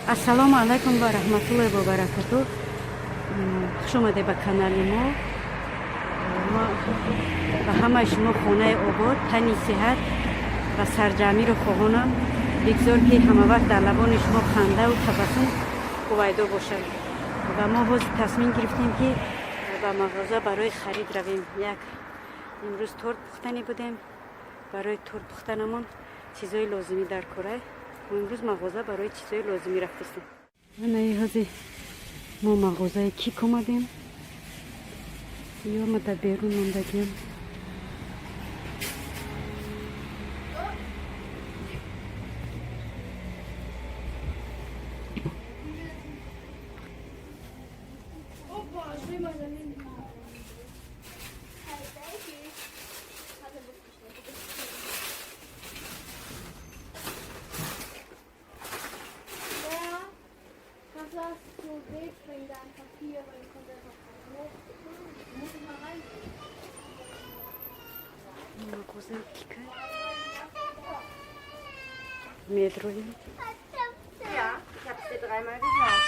Ассалому алайкум ва раҳматуллоҳи ва баракату. Хуш омадед ба канали мо. Мо ба ҳамаи шумо хонаи обод, тани сиҳат ва сарҷамъиро хоҳонам. Бигзор, ки ҳамавақт дар лабони шумо хандаву табассум ҳувайдо бошад. Ва мо ҳозир тасмим гирифтем, ки ба мағоза барои харид равем. Як имрӯз торт пухтанӣ будем. Барои торт пухтанамон чизои лозимӣ дар кора. Мо имрӯз мағоза барои чизои лозимӣ рафтистем. Анаи ҳозир мо мағозаи Кик омадем. Ё ма дар берун мондагиам. Opa, ich will mal daneben. Ja, kannst du das so wegbringen, da ein Papier, weil dann kommt einfach hoch. Muss ich mal rein. Мағозаи Кика медроем. Ja, ich hab's dir dreimal gesagt.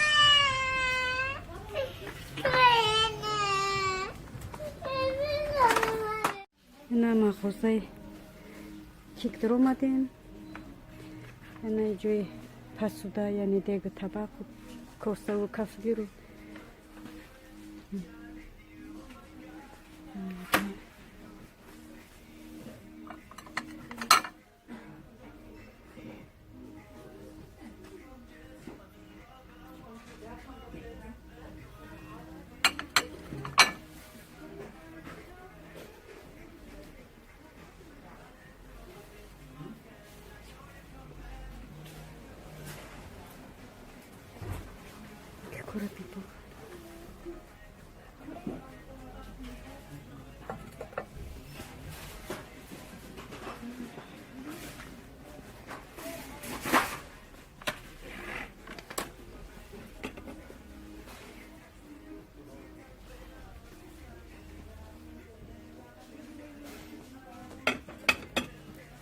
Ина мағозаи Кик даромадем. Ина ҷои посуда, яъне дегу табақу косаву кафгиру. Кора бибо.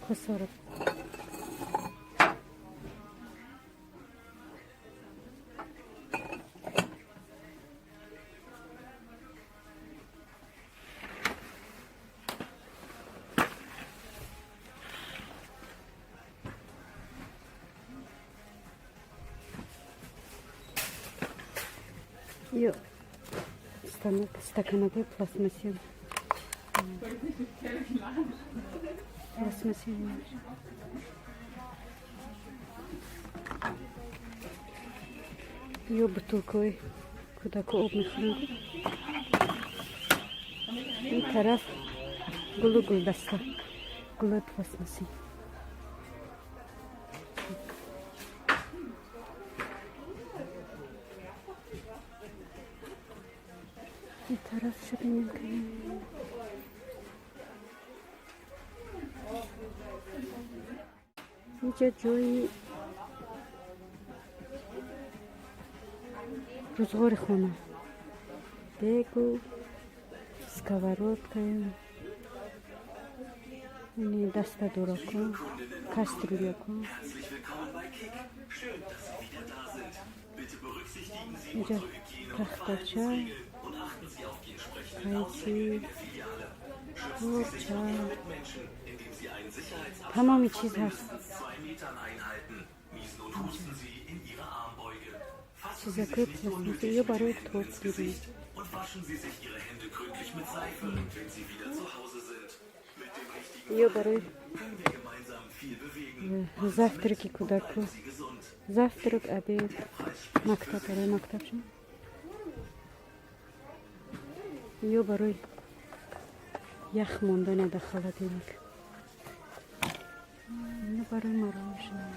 Косора. Ё стаканакои пластмассия. Пластмассия. Ё бутылкаҳои кӯдако об мехӯранд. Ин тараф гулу гулдаста, гулои пластмассӣ. Ин тараф шабинем кунем. Инҷа ҷои рӯзғори хона, дегу сковородкаю, яъне дастадорако, кастрюляко. Herzlich willkommen bei Kick. Schön, dass Sie wieder da sind. Bitte berücksichtigen Sie Инҷа unsere Hygiene- und тахтача, Verhaltensregeln und achten Sie auf die entsprechenden қайчи, Ausgänge in der Filiale. Schützen Sie sich порча, und Ihre Mitmenschen, indem Sie einen Sicherheitsabstand тамоми von чиз ҳаст. Mindestens 2 Metern einhalten. Niesen und husten Sie in Ihre Armbeuge. Fassen Sie Чизакои sich nicht пластмасси unnötig ё mit den барои Händen ins тортгирӣ. Gesicht und waschen Sie sich Ihre Hände gründlich mit Seife, wenn Sie wieder zu Hause sind. Mit dem richtigen Ё барои können wir gemeinsam viel bewegen. Завтраки кӯдако. Bleiben Sie gesund. Завтрак, обед, мактаб, барои мактабшон. Ё барои ях мондана дар холодильник. Ё барои мороженое.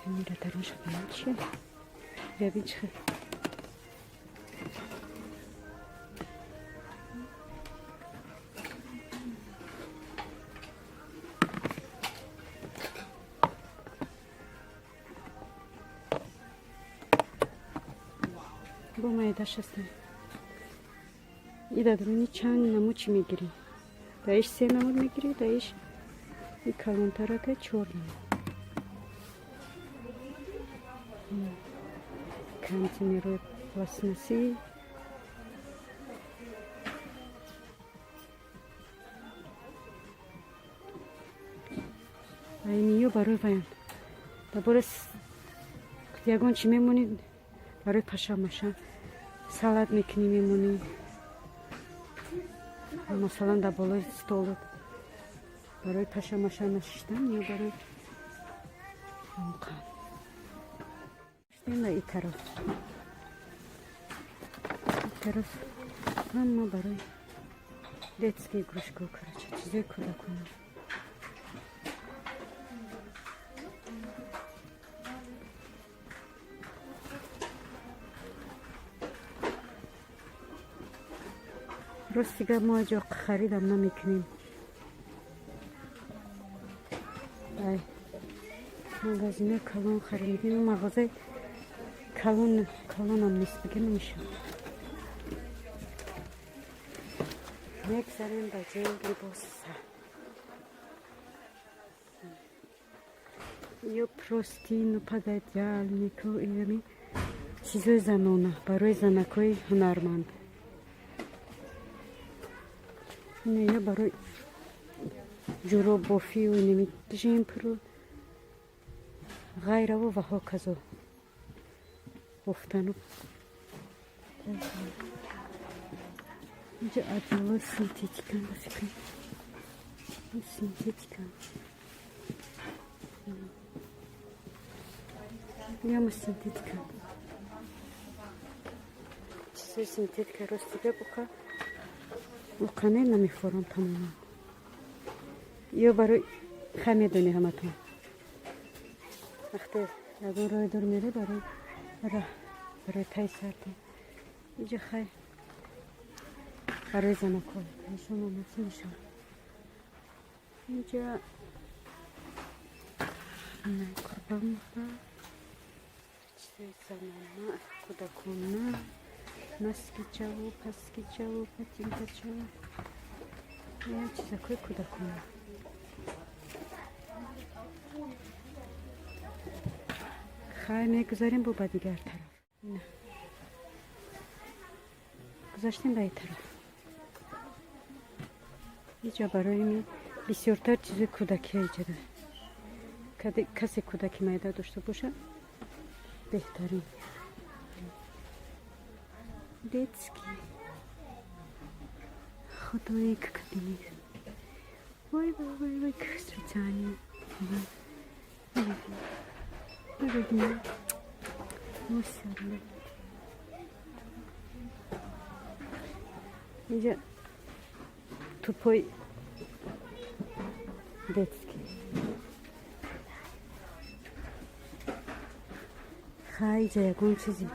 Камера дарунша бинам чия. Бибин, чӣ хел. Бо майдаш ҳастем. И дар даруни чанд намуд чӣ мегирӣ? Дар иш се намуд мегирӣ, дар иш И калонтарака 4 намуд. Контейнерҳои пластмассӣ. Ё барои ваян дар ягон чӣ мемонӣ, барои паша-маша салат мекунӣ, мемонӣ, масалан, дар болои столот барои паша-маша нашиштан ё барои қан. И тараф, и тараф ҳама барои детские игрушка, короче, чизои кӯдакона. Рости гап, мо ҷо харидам намекунем. Ай магазинои калон харид мекунем. Мағозаи калон калонам нест, бигем, намешавад. Мегзарем ба ҷои либоса. Ё простыню, пододеяльнику, инами чизои занона, барои занакҳои ҳунарманд. Ина ё барои ҷуробофию инами жемпру, ғайраву ва ҳоказо бофтану. Инҷа одеялои синтетика, ба фикрам, синтетика, яма синтетика, чизои синтетика. Рости гап, уқа уқане намефорам тамоман. Ё барои ха медонӣ ҳаматон, вақте ягон роҳи дур мере, барои раҳ, барои таи сартон. Иҷа хай барои занакҳо нишон омадси нишон. Инҷа қурбонба, чизои занона, кӯдакона, носкичаву, паскичаву, ботинкачаву, ин чизакҳои кӯдакона. Хай, мегузарем бо ба дигар тараф. Ина гузаштем ба ин тараф. Иҷа барои ми бисёртар чизои кӯдакия. Иҷада касе кӯдаки майда дошта бошад, беҳтарин детский. Худои, кабинет! Вой, вой, вой, вой, специально. Бибин, мусорно. Инҷа тӯпои детский. Хай, иҷа ягон чизи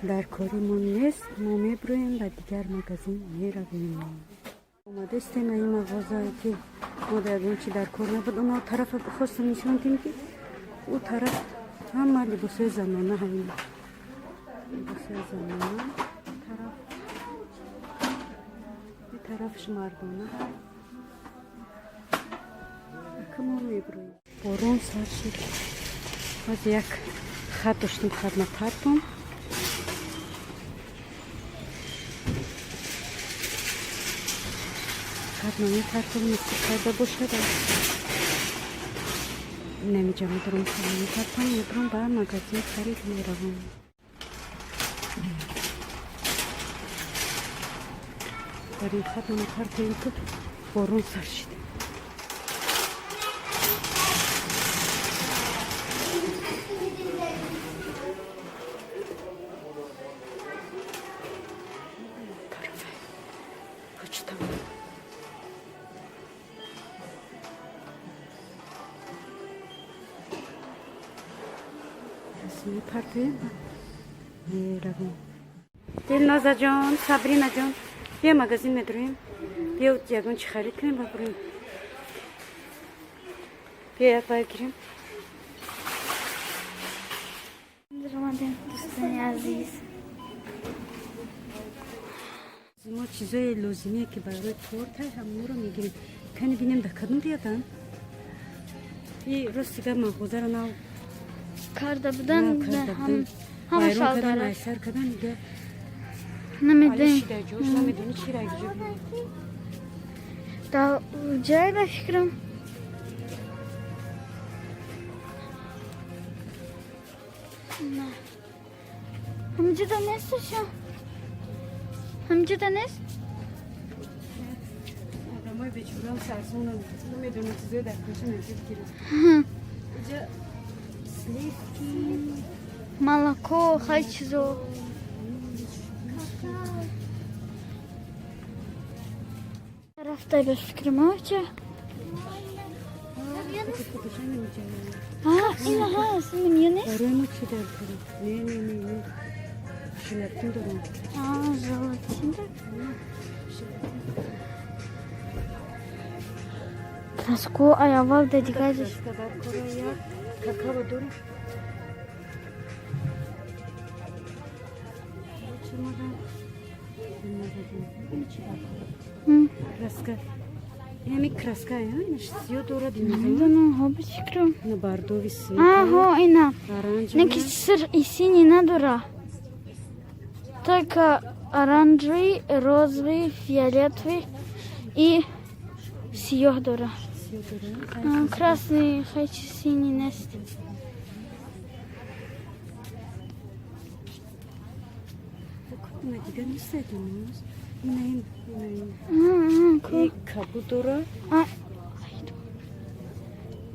дар кори мо нест. Мо мебироем, ба дигар магазин меравем. Омадастем ин мағозае, ки мо дар ягон чи дар кор набуд. Оно тарафа хостам нишон дим, ки ӯ тараф ҳама либосҳои занона. Ҳамин либосҳои занона тараф, и тарафш мардона. Ака, мо мебироем, борон сар шуд. Боз як хат доштем, хат напартом. Хат намепартом, насиб карда бошад, намиҷа медорам, хат намепартом, мебиром, ба магазин харид меравам. Дар ин хат намепартоем, ки борон сар шид. Тарафе почта мепартоем, меравем. Дилнозаҷон, Сабринаҷон, бия, магазин медроем. Биё, ягон чи харид кунем, ба буроем. Биё, як бай гирем. Омадем, дӯстони азиз. Мо чизои лозимие, ки барои торта, ҳамонро мегирем. Кани бинем, дар кадом рядан. И рости гап, мағозаро нав Карда будан. Нав карда будан. Ҳама Вайрон шал кардан, дорад. Айсар кардан дига. Намедонем. Шида ҷош намедони, чира ҷо. Да ҷай, ба фикрам. На. Ҳамҷода нест ша? Ҳамҷода нест? Одамои бечораам сарсонам, намедонам, чизое дар кӯча мегир гирифт. Иҷа сливки. Молоко, хай чизо. Рафтай, ба фикрам, оча. А, ина ҳаст, ина миё нест? Барои мо чӣ дар кора? Не, не, не, не, желатин дорам. А, желатин дор. Краско ай аввал да дигар. Краска дар кора, як какао дорам. Чӣ мода? Чӣ дар кора? Краска. Ҳами краска, инаш сиё дорад. Намедонам, ҳо, ба фикрам. Ина бардови сиё. А, ҳо, ина. Оранжевый. Не, ки сир и синий надора. Только оранжевый, розовый, фиолетовый и сиёҳ дора. Сиё дорад. А, красный, хай чи синий нест. Ина дигар нестад имрӯз. Ина, ин, ина, ин. Ку. И кабуд дора. А,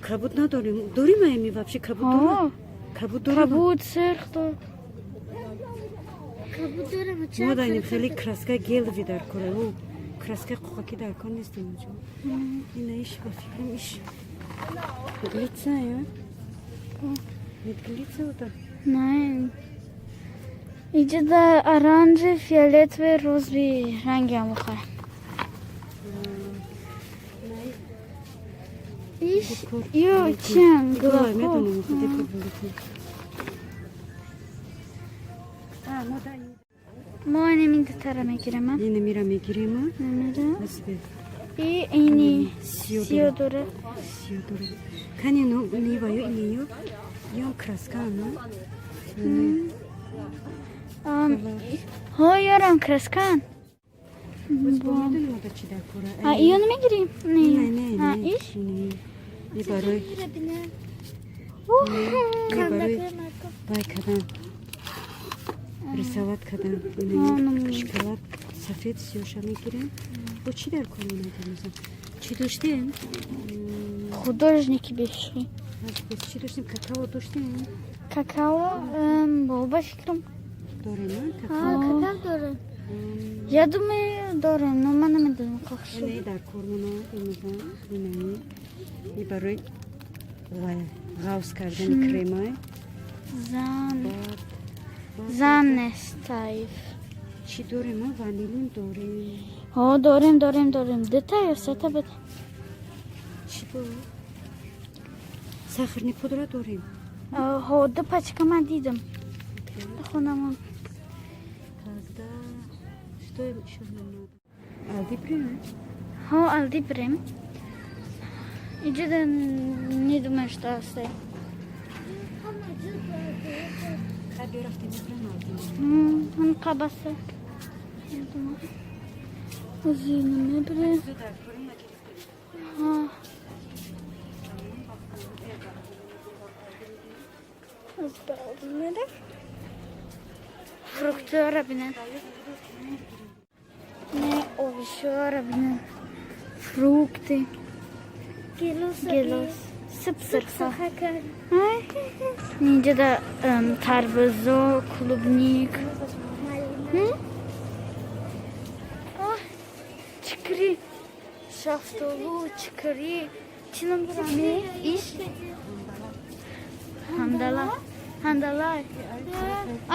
Кабуд надорем. Дорим ами вообще кабуд дора? ҳо. Кабуд дора. Кабуд, сирх дор. Мо данем хеле краска гелви дар кора. О, краска қоқаки дар кор нест инҷо. Ина иш, ба фикрам, иш. Глица, я? Нет, глица ота. Не. Иҷода оранжевый, фиолетовый, розовый ранги ам бихоҳем. Иш, ё чиам? Гула Гулако. медонам, декор буликун. А, мо да Мо инамин дутара мегирем, а? ина мира мегирем, а? Намира. Насибе. И ини Сиё сиё дора. дора. Сиё дора. Кани ну нива ё ини ё. Ё краска, ну. Ҳо, ёрам краскан. Боз бо медонем ода чӣ дар кора. А, иё намегирим? Не, Не. не, А, не. иш? Не. И барои вай кадан. Рисовать кадан. Ну. Шоколад сафед сиёша мегирем. Бо чӣ дар кор монадем? Чӣ доштем? Художники беши. Боз чӣ доштем? Какао доштем? Какао, бо, ба фикрам. Дорем, а? Какао. Какао. Я думаю, дорем, но ман намедонам қахшу. Инаи дар кор монад имоза. Инаи. И барои вай ғавз кардани кремай. Зан. Баъд Зан нест, таиф. Чӣ дорем? А, ванилин дорем. Ҳо, дорем, дорем, дорем. Дута ё сета бед. Чӣ бо? Сахарный пудра дорем. Ҳо, ду пачка ман дидам. Хонамон. Тогда что еще нам надо? Алди прям? Ҳо, алди бирем. Иҷода не думаю, что ҳасте. Хай, бирафтем, мехӯрем алди. Ҳам қабаса. Я думаю. Озина мебирем. Чизо дар корим нагирифтем. Ҳо. Аз ба алди мерем. Фруктора бинен. Не, овощора бинен. Фрукты. Гелос. Сып-сырха. Инҷода тарбузо, клубник. М? Оҳ, чикри. Шафтолу, чикри. Чӣ ном дорам? Иш? Ҳандала. Ҳандала.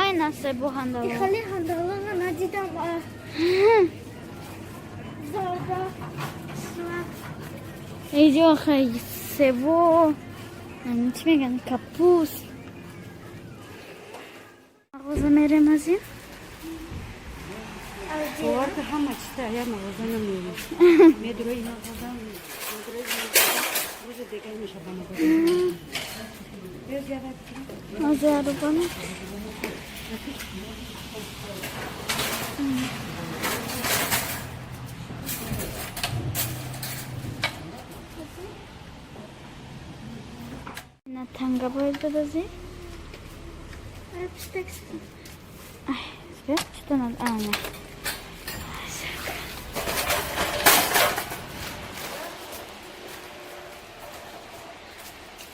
Ай, насе бо ҳандала. Хеле ҳандала надидам. Зарда. Иҷо хай себо. Чӣ меган? Капуст. Мағоза мерем аз ин? Бовар ка, ҳама чиза як мағоза намеёбем. Медрои мағоза, медрои. Рӯзи Маза арубана. На танга бояд бадазӣ. Ай, что надо? А, не.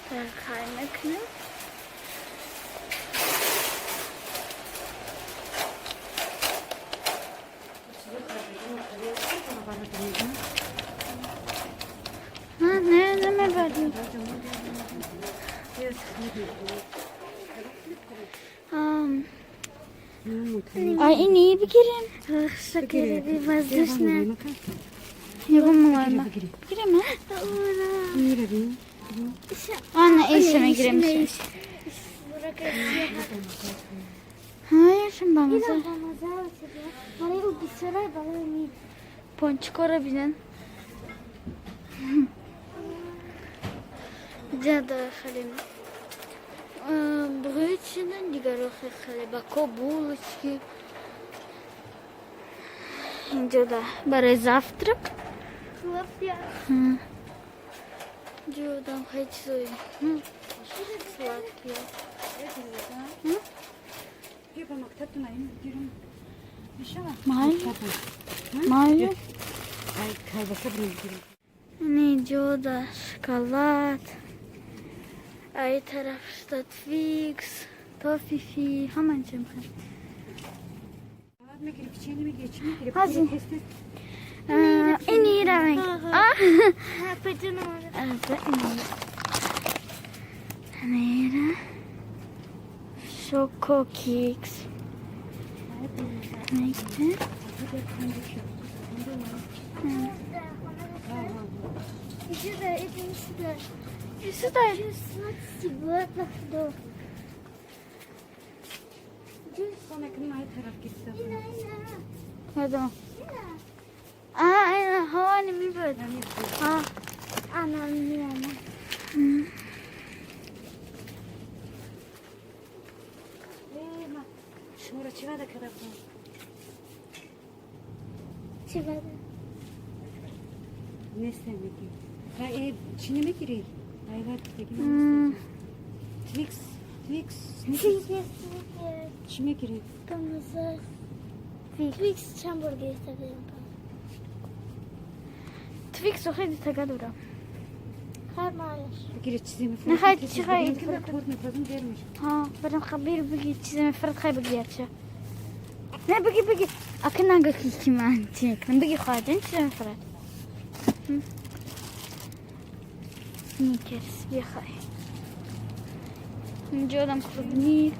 Так, хай мекунем. Не, намебарем. Ай, ини бигирем. Шакари воздушная. Ягон мулайма. Бигирем, а? Ана, иша мегирем. Ҳаяшам бамаза. Барои ӯ бисёра, барои ми. Пончикора бинен. Ҷада халим. Brötchen, дигаро хлебако, булочки. Инҷода барои завтрак. Ҷодам хеле чизои сладкие. Майли. Майли. Инҷода шоколад. Ай тараф шта Твикс, Тофифи, ҳама инча мехӯрем. Ҳазин. Инира мег. Инира. Шококикс. Мегирем. Сюда, это не сюда. Сюда. Сюда. Ядом. А, ина, ҳавани мебарад. А. Ана, мена. Шуморо чӣ ваъда карда будам? Чӣ ваъда? Нестем мегӣ. Чӣ намегирӣ? Твикс, Твикс, чӣ мегирӣ? Твикс чанд бор гирифта будем. Твикс хеле тага дорам. Хай малаш. Бигири чизе мефурӯшам. Не, хай чӣ хай? Торт мепазам, дер мешавад. Ҳа, барам хабир биги чизе мефурад, хай биги яча. Не, биги, биги. Ака нага ки ки ман чӣ мекунам. Биги хоҳаҷон чизе мефурад. Сникерс бихай. Инҷодам клубник,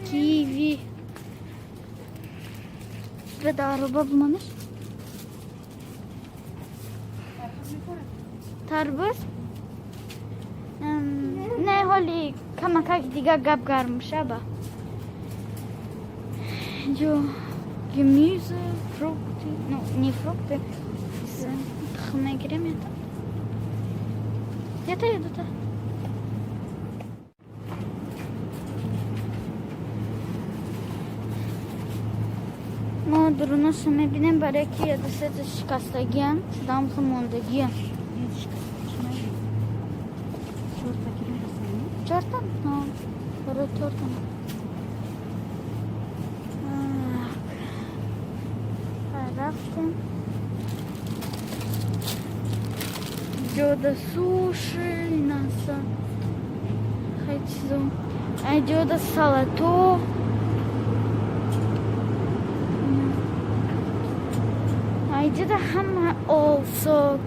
киви. Беда аруба бимонаш. Тарбуз? Не, ҳоли камакак дига гап гарм шаба. Инҷо Gemüse, Frukte, ну, не фрукты. Тухм мегирем это. Это я дута. Мо дурунаша мебинем, барои ки ядусета шикастагиян, шудам мондагиян. Чорта? Барои торта. Рафтем. Ҷода суши, инаса. Хай чизо. Ай ҷода салато. Ай ҷода ҳама олсок.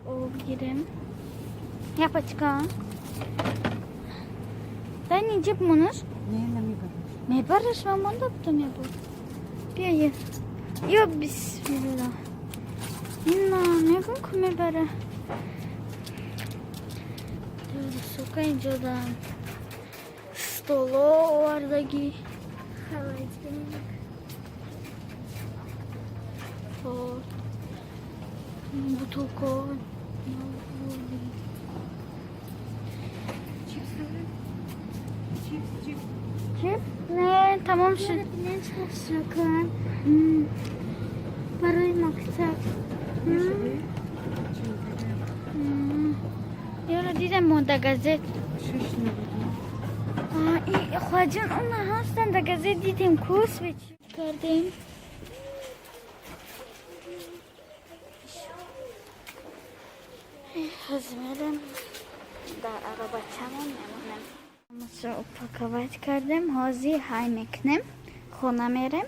Об гирем. Я пачка. Дай инҷа бимонаш. Не, намебараш. Мебараш, ман монда будам я бор. Биё е. Ё бисмилла. Ина мегум ку мебара. Сука инҷода столо овардагӣ. Холодильник. Торт, бутылка. Чипс дорем? Чипс, чипс. Чип? Не, тамом шуд. М. Барои мактаб. М. Ёро дидам мо да газет. Шиш набуд. Хоҷон, она ҳастан, да газет дидем, ку свечи кардем. Ҳозир мерем, дар аробачамон мемонем. Ҳамашро упаковать кардем, ҳозир ҳай мекунем, хона мерем.